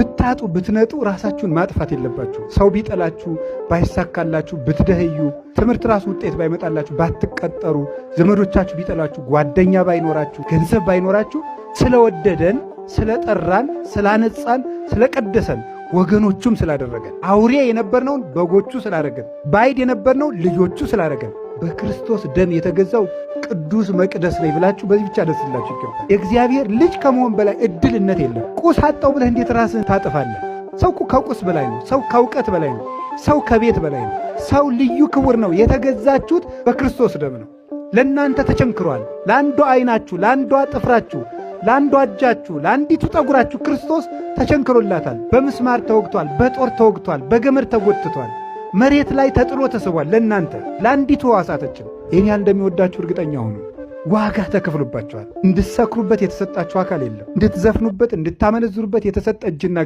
ብታጡ ብትነጡ ራሳችሁን ማጥፋት የለባችሁ። ሰው ቢጠላችሁ፣ ባይሳካላችሁ፣ ብትደህዩ፣ ትምህርት ራሱ ውጤት ባይመጣላችሁ፣ ባትቀጠሩ፣ ዘመዶቻችሁ ቢጠላችሁ፣ ጓደኛ ባይኖራችሁ፣ ገንዘብ ባይኖራችሁ ስለወደደን፣ ስለጠራን፣ ስላነጻን፣ ስለቀደሰን፣ ወገኖቹም ስላደረገን፣ አውሬ የነበርነውን በጎቹ ስላደረገን፣ ባዕድ የነበርነውን ልጆቹ ስላደረገን፣ በክርስቶስ ደም የተገዛው ቅዱስ መቅደስ ላይ ብላችሁ በዚህ ብቻ ደስ ሊላችሁ ይገባል። የእግዚአብሔር ልጅ ከመሆን በላይ እድልነት የለም። ቁስ አጣው ብለህ እንዴት ራስህን ታጥፋለህ? ሰው እኮ ከቁስ በላይ ነው። ሰው ከእውቀት በላይ ነው። ሰው ከቤት በላይ ነው። ሰው ልዩ ክቡር ነው። የተገዛችሁት በክርስቶስ ደም ነው። ለእናንተ ተቸንክሯል። ለአንዷ ዓይናችሁ፣ ለአንዷ ጥፍራችሁ፣ ለአንዷ እጃችሁ፣ ለአንዲቱ ጠጉራችሁ ክርስቶስ ተቸንክሮላታል። በምስማር ተወግቷል፣ በጦር ተወግቷል፣ በገመድ ተጎትቷል፣ መሬት ላይ ተጥሎ ተስቧል። ለእናንተ ለአንዲቱ ሕዋሳታችን ይህን ያህል እንደሚወዳችሁ እርግጠኛ ሁኑ። ዋጋ ተከፍሎባችኋል። እንድትሰክሩበት የተሰጣችሁ አካል የለም። እንድትዘፍኑበት፣ እንድታመነዝሩበት የተሰጠ እጅና